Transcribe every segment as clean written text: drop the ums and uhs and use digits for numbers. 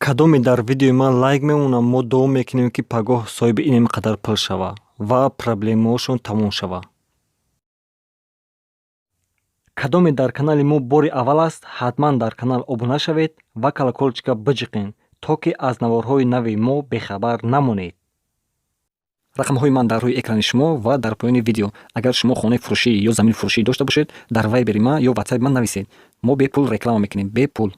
Кадоме дар видеои ман лайк мемонад, мо дуо мекунем, ки пагоҳ соҳиби ин қадар пул шава ва проблемаҳошон тамом шава. Кадоме дар канали мо бори аввал аст, ҳатман дар канал обуна шавед ва колокольчика биҷиқед, то ки аз наворҳои нави мо бехабар намонед. Рақамҳои ман дар рӯи экрани шумо ва дар поёни видео. Агар шумо хонаи фурӯшӣ ё замини фурӯшӣ дошта бошед, дар вайбери ман ё ватсапи ман нависед. Мо бепул реклама мекунем, бепул.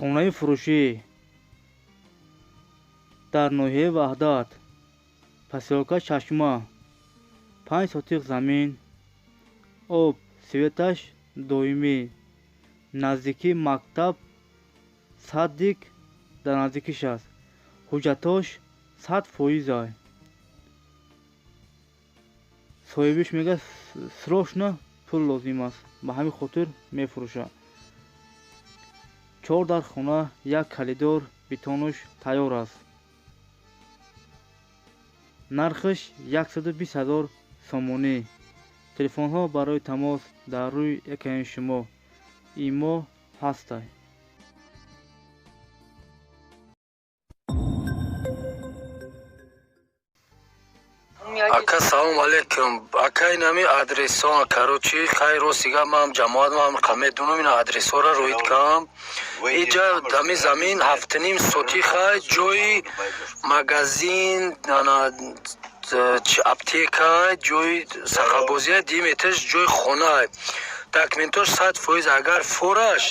Хонаи фурӯшӣ дар ноҳияи Ваҳдат, посёлка Чашма, 5 сотиқ замин, об, светаш доимӣ, наздикии мактаб, садик дар наздикиш аст. Ҳуҷҷатош 100%. Соҳибиш мегӯяд, срочно пул лозим аст, ба ҳамин хотир мефурӯшад. 4 дар хона, як калидор, бетонуш тайёр аст. Нархаш 120 000 сомонӣ. Телефонҳо барои тамос дар рӯи экрани шумо. Имо ҳастай. Ака, салом алейкум. Ака, инами адресҳо, короче, хай, ростига, ман ҷамоат ман медунам, ина адресҳоро роид кам. Иҷа дами замин 7,5 сотиха, ҷои магазин, ана аптека, ҷои сахабозия, диметрш ҷои хона. Документош 100%. Агар фораш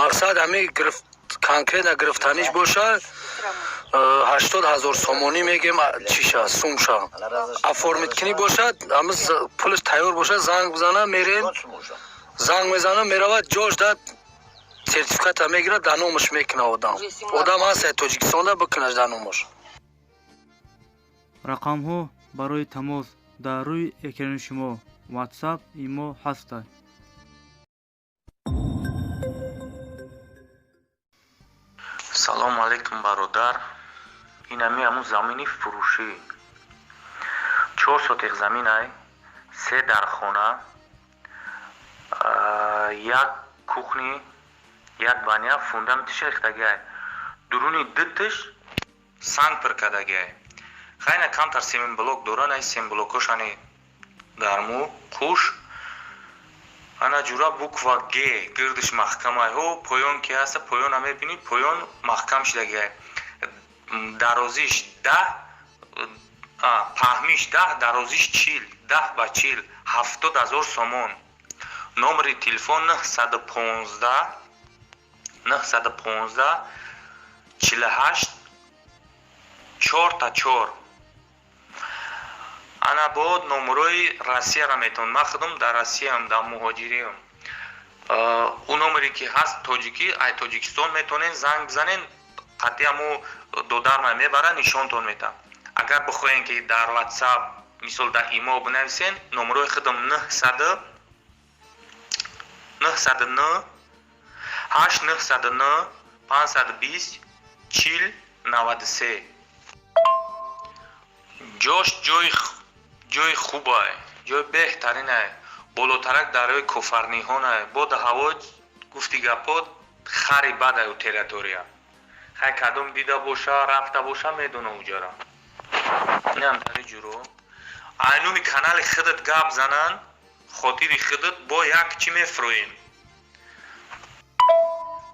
мақсад ҳами конкретно гирифтаниш бошад, 80 000 сомонӣ мегем, чиша сумша. Оформить кунӣ бошад, ҳама пулаш тайёр бошад, занг бизана, мерем. Занг мезана, меравад, ҷош дад, сертификата мегирад, дар номаш мекуна одам. Одам ҳаст Тоҷикистонда, бикунаш дар номаш. Рақамҳо барои тамос дар рӯи экрани шумо. WhatsApp, имо ҳастай. Салому алейкум, бародар. Инами ҳамун замини фурӯшӣ. 4 сотиқ замин ай, 3 дар хона, як кухни, як баня, фундаментиш рехтаги ай. Дуруни дуташ санг пир кардаги ай. Хайна камтар семинблок доран, ай семблокош ани дарму қуш. Ана ҷура буква Г гирдиш маҳкам ай. Ҳо, поён ки ҳаста, поёна мебинӣ, поён маҳкам шидаги ай. Дарозиш 10, паҳмиш 10, дарозиш 40, 10 ба 40, 70 000 сомон. Номери телефон 915 915 48 4 та 4. Ана бо номерои Россияро метавон. Ман худам дар Россиям, дар муҳоҷириам. Ӯ номере ки ҳаст тоҷикӣ, ай Тоҷикистон метавонен занг бизанен, қатъи ҳамо додарма мебара, нишонтон метавад. Агар бихоҳем, ки дар WhatsApp, мисол дар имо бинависен, номерои худам 900 909 8 909 520 40 93. Ҷош ҷои хубай, ҷои беҳтаринай. Болотарак дарёи Кофарниҳонай. Бода ҳаво, гуфти гапо, хари бадай у территория. Хай, кадом дида боша, рафта боша, медона уҷара. Инам тари ҷуро. Айнуми канали худат гап занан, хотири худат бо як чӣ мефурӯем.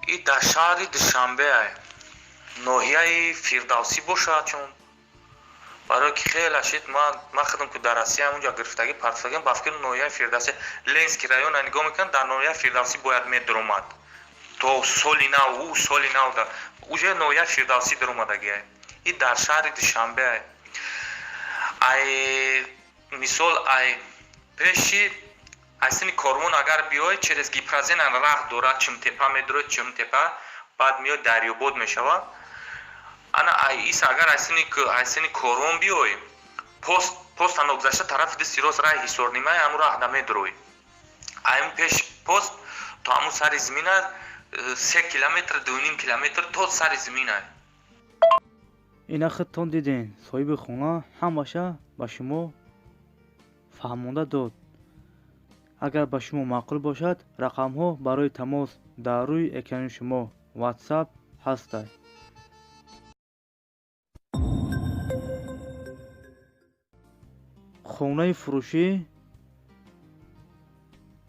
И дар шаҳри Душанбе ай. Ноҳияи Фирдавсӣ бошад, чун барои ки хеле шид, ман худам ки дар Россия унҷа гирифтагӣ партофтагиам, ба фикри ноҳияи Фирдавсӣ, Ленинский район нигоҳ мекунам, дар ноҳияи Фирдавсӣ бояд медуромад. То соли нав, ӯ соли нав да уже ноҳияи Фирдавсӣ дуромадагӣ ай. И дар шаҳри Душанбе ай. Ай мисол, ай пеши ай сини Корвон агар биёй, через Гипрозен раҳ дорад, Чимтепа медурояд, Чимтепа, баъд меояд, Дарёбод мешавад. Ана ай ис агар ай сини Корвон биёй, пост ногузашта тарафи дасти рост раҳи Ҳисорнимаи, ҳамун раҳ да медурой. Ай пеш пост то ҳамун сари замина 3 километр, 2,5 километр то сари замина. Ина худтон диден, соҳиби хона ҳамаша ба шумо фаҳмонда дод. Агар ба шумо маъқул бошад, рақамҳо барои тамос дар рӯи экрани шумо, WhatsApp ҳастад. Хонаи фурӯшӣ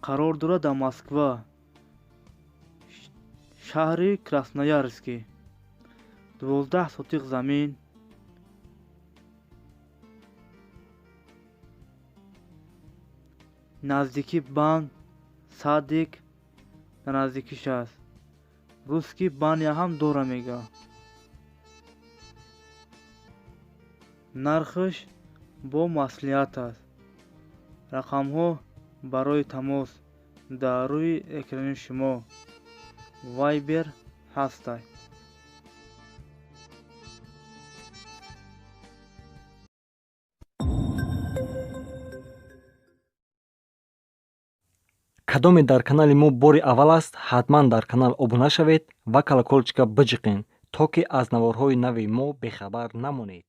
қарор дорад дар Москва, шаҳри Красноярский. 12 сотиқ замин, наздики банк, садик дар наздикиш аст. Русский баня ҳам дора мега. Нархаш бо маслиҳат аст. Рақамҳо барои тамос дар рӯи экрани шумо, Viber ҳастад. Кадоме дар канали мо бори аввал аст, ҳатман дар канал обуна шавед ва колоколчика биҷиқен, то ки аз наворҳои нави мо бехабар намонед.